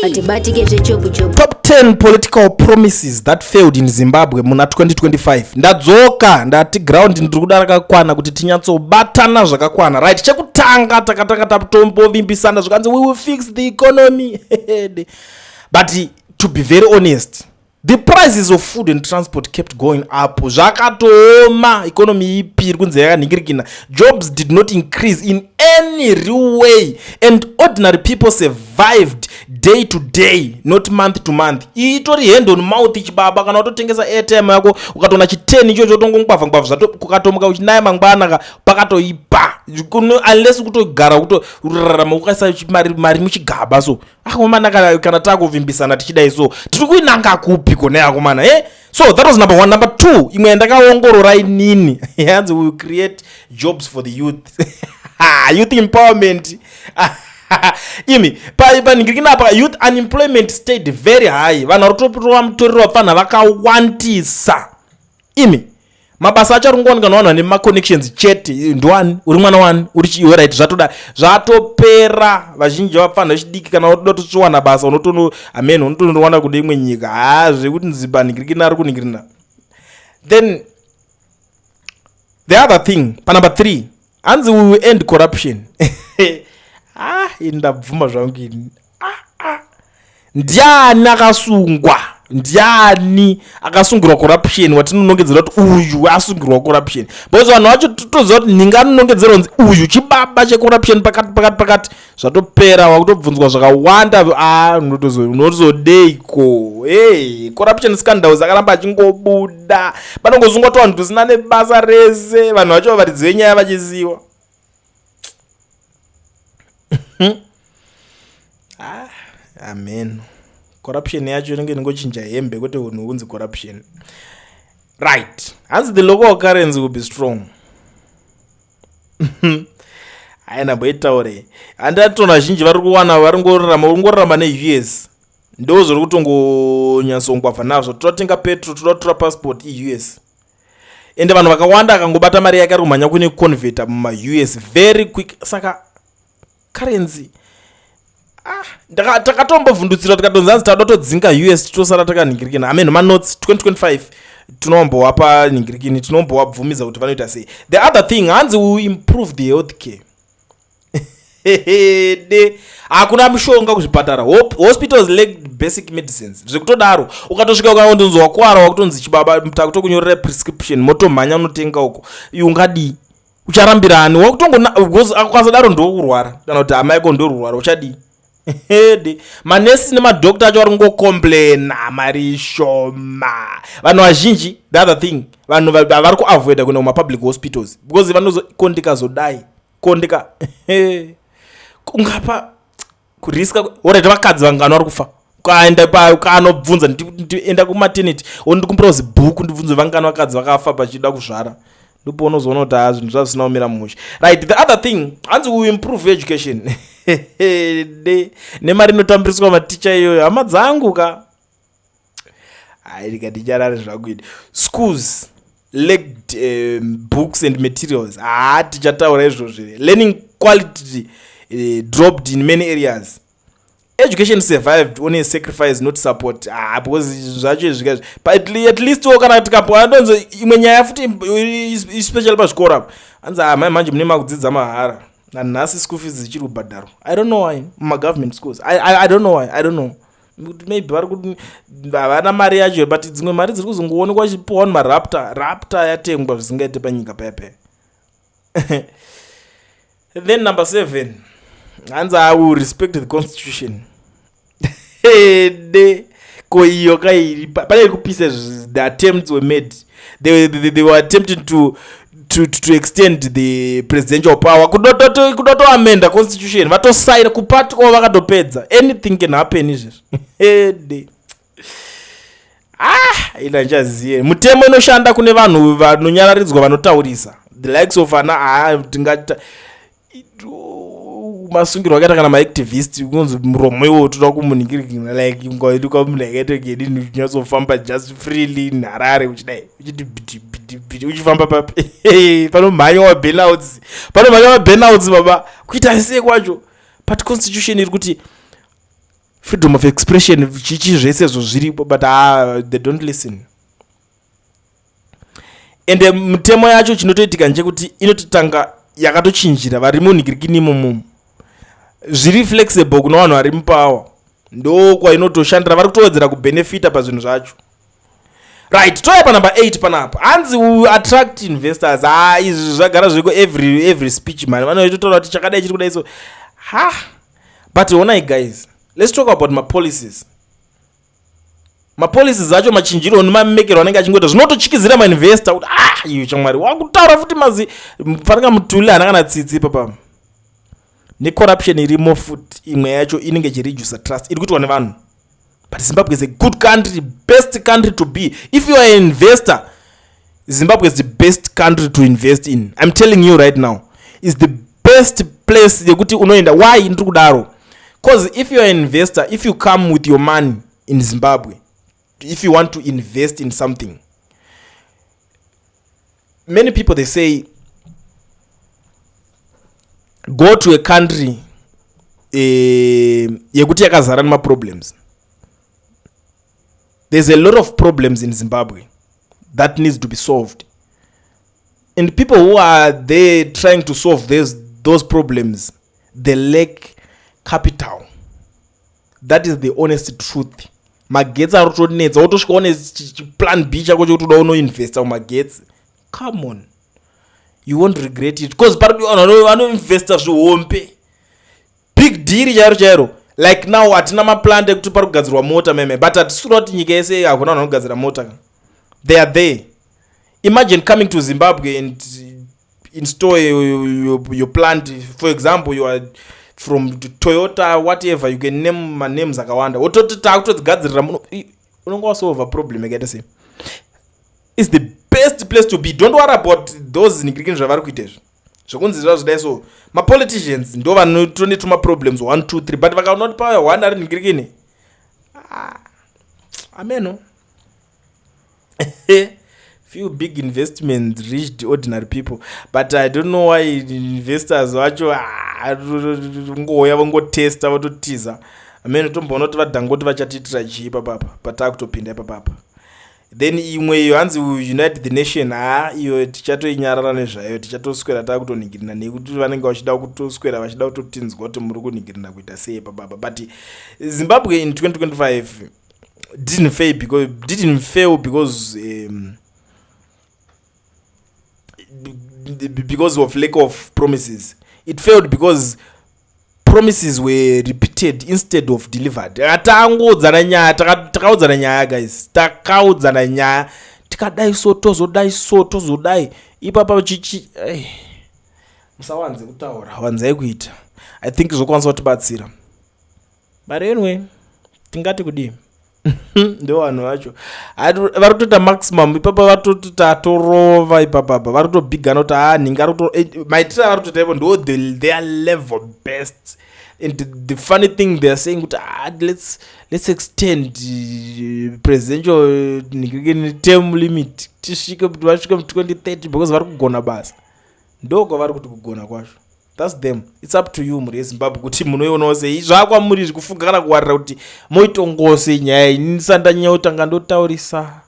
Atibatike zvechopu-chopu. Top 10 political promises that failed in Zimbabwe muna 2025. Ndadzoka, ndati ground ndiri kuda rakakwana kuti tinyatsobatana zvakakwana. Right, chekutanga takatanga tatombovimbisana zvikanzi we will fix the economy, but to be very honest, the prices of food and transport kept going up. Zvakatooma. Economy ipi iri kunzi yakanhingirikina? Jobs did not increase in any real way and ordinary people survived day to day, not month to month. Itori hand on mouth, chibaba. Kana watotengesa airtime yako, ukatoona chi10 ichocho, tongongwavha ngwavha zvato. Kukatomuka uchinaya mangwana ka, pakatoipa, unless kutogara kutorarama ukaisa mari muchigaba. So akomana, kana takuvimbisana tichidai, so tiri kuinanga kupi kone, akomana, eh? So that was number one. Number two, imwe yandakaongorora inini, yanzi we will create jobs for the youth, youth empowerment. Imi, panhingirikina apa, youth unemployment stayed very high. Vanhu vari kutopiwa mutoriro, vapfanha vakawandisa. Imi, mabasa acho ari kungowanika nevanhu vane maconnections chete. Ndiwani uri mwana wani uri chiiwe? Right, zvatoda zvatopera. Vazhinji vapfanha vechidiki, kana utoda kutotsviwana basa, unotono amen, unotonowana kune imwe nyika. Ha, zvekuti nzipanhingirikina ari kunhingirina. Then the other thing, panumber three, hanzi we will end corruption. Ah, ini ndabvuma zvangu ini. Ah, ah. Ndiani akasungwa? Ndiani akasungirwa corruption watinonongedzera kuti uyu asungirwa corruption? Because vanhu vacho totoziva kuti nhinga anonongedzera kunzi uyu chibaba checorruption. Pakati pakati pakati zvatopera, wakutobvunzwa zvakawanda. Ah, unotozodeiko? Hey, corruption scandals akaramba achingobuda. Panongosungwa to vanhu tusina nebasa rese, vanhu vacho varidzi venyaya vachiziva. Ah, amen. Corruption yacho inenge inongochinja hembe, kwete unhu hunzi corruption. Right, hanzi the local currency will be strong. Hai, ndamboitaure, handatona vazhinji vari kuwana, vari ngorarama, uri ngorarama neUS. Ndo zviri kutongonyatsongwavha nazvo. Toda petrol, toda kutora passport, iUS. Ende vanhu vakawanda akangobata mari yake, ari kumhanya kune converta mumaUS very quick. Saka currency, ah, takatombovhundutsirwa, tikatonzi hanzi tada todzinga US, titosara takanhingirikina. Amen. Manotes 2025 tinombowapa nhingirikini, tinombowabvumidza kuti vanoita sei. The other thing, hanzi we improve the health care. De hakuna mishonga kuzvipatara. Hospitals lack basic medicines zvekutodaro. Ukatosvika ukaondonzi wakwara, wakutonzi chibaba, takutokunyorera prescription, motomhanya unotenga uko. Ungadii? Ucharambirani? Wakutongona because akasadaro ndokurwara, kana kuti hama yako ndorurwara, uchadii? Ede manesi nemadhokta acho vari kungocomplaina, mari shoma. Vanhu vazhinji, the other thing, vanhu vari kuavoida kuenda kumapublic hospitals because vanozo kondikazodai kondika ungapa kuriska. Alright, vakadzi vangani vari kufa? Ukaenda ukanobvunza, enda kumaternity, ondikumbira zibhuku, ndibvunze vangani vakadzi vakafa pachida kuzvara. Ndipo unozoona kuti ha, zvinhu zvazvisina kumira mushe. Right, the other thing, hanzi we improve education. De nemari inotambiriswa maticha iyoyo, hama dzangu ka, hai, ndikati zvangu ini. Schools lacked books and materials. Ha, tichataura izvozvo. Learning quality dropped in many areas. Education survived on a sacrifice, not support. Ah, because zvacho izvi, at least wo kana tikapo andonzo imwe nyaya futi, especially pazvikoro apo, hanzi ah, mai manje mune makudzidza mahara. Nanhasi school fees dzichiri kubhadharwa. I don't know why mumagovernment schools. I don't know why. I don't know kuti maybe vari kuti havana mari yacho, but dzimwe mari dziri kuzongoonekwa chipiwa vanhu maraptor. Raptor yatengwa zvisingaite panyika paya paya. Then number seven, hanzi I will respect the constitution. De ko iyo kairi pane iri kupisa. The attempts were made, they were attempting to extend the presidential power, kudotoamenda constitution, vatosaina kupati kwavo, vakatopedza. Anything can happen izvezvi. De ah, ina ndichaziye mutemo inoshanda kune vanhu vanonyararidzwa, vanotaurisa, the likes of ana, ah, tingati masungirwo akaita kana maactivist, unonzi muromo iwo toda kumunhingirikina, like ungaituka munhu akaitogedini, uchinyatsofamba just freely in Harare, uchidai uchiti biti biti biti, uchifamba papi panomhanya waburnouts, panomhanya waburnouts baba, kuita sei kwacho? But constitution iri kuti Freedom of expression, chichi, zvese izvo zviripo, but they don't listen. Ende mutemo yacho, chinotoitika ndechekuti inototanga yakatochinjira vari munhikirikini imomomo. Zviri flexible kuna vanhu vari mupower, ndo kwainotoshandira, vari kutowedzera kubenefita pazvinhu zvacho. Right, toya panumber 8 panapa. Hanzi attract investors. Ha, izvi zvagara zviriko. Every speech, man, vanoitotaura kuti chakadai chiri kudai. So ha, but onai guys, let's talk about mapolicies. Mapolicies acho, machinjiro nemamekero anenge achingoita, zvinototyizira mainvestor kuti, ah, iyo chamwari wakutaura futi mazi fananga mutuli hana kana tsitsi ipapa. Necorruption irimo futi, imwe yacho inenge ichiredusa trust iri kuitwa nevanhu. But Zimbabwe is a good country, best country to be. If you are an investor, Zimbabwe is the best country to invest in. I'm telling you right now, is the best place yekuti unoenda. Why ndiri kudaro? Because if you are an investor, if you come with your money in Zimbabwe, if you want to invest in something, many people, they say go to a country yekuti yakazara nemaproblems. There's a lot of problems in Zimbabwe that needs to be solved, and people who are there trying to solve those problems, they lack capital. That is the honest truth. Magetsi ari kutonetsa, wotosvika une plan B chako chekuti uda unoinvesta mumagetsi. Come on, you won't regret it, because pari vanhu vanoinvesta zvihombe, big deal chairo chairo. Like now hatina maplant ekuti pari kugadzirwa mota meme, but hatisura kuti nyika yese hakuna vanhu vanogadzira mota. They are there. Imagine coming to Zimbabwe and install your plant. For example, you are from Toyota, whatever, you can name manames akawanda, wototi taakutodzigadzirira muno. Unonge wasolva problem yakaita sei? Is the best place to be. Don't worry about those nigirikini zvavari kuita izvi zvokunzi zvazvidai. So mapoliticians ndo vanotone tumaproblems 1 2 3, but vakaona kuti pauya one ari nigirikini, ah, ameno. Few big investments reached ordinary people, but I don't know why investors vacho, ah, ngouya vongotesta, vototiza. Ameno, tomboona kuti vaDangote vachatiitira chii ipapapa patakutopinda ipapapa. Then imwe iyo hanzi unite the nation. Ha, iyo tichatoinyarara nezvayo, tichatoswera takutonhingirina nekuti vanenge vachida kutoswera vachida kutotinzwa kuti muri kunhingirina kuita sei ipapapa. But Zimbabwe in 2025 didn't fail because of lack of promises. It failed because promises were repeated instead of delivered. Tangoudzana nyaya, takaudzana nyaya guys, takaudzana nyaya, tikadai so, tozodai so, tozodai ipapa chichi. Musawanze kutaura, wanzai kuita. I think zvokwanisa kutibatsira. But anyway, tingati kudii? Ndo vanhu vacho vari kutoita maximum ipapa, vatoti tatorova ipapapa, vari kutobhigana kuti ha, nhingi ari maitiro avari kutoita ipo ndo their level best. And the funny thing, they are saying kuti, ah, let's extend presidential term limit, tisvike kuti vasvike mu2030, because vari kugona basa. Ndo kwavari kuti kugona kwacho. That's them. It's up to you, mhuri yeZimbabwe, kuti munoionawo sei. Zvakwamuri zvikufunga kana kuwarira kuti moitongowo sei nyaya iyi. Ndisati ndanyanya kutanga ndotaurisa.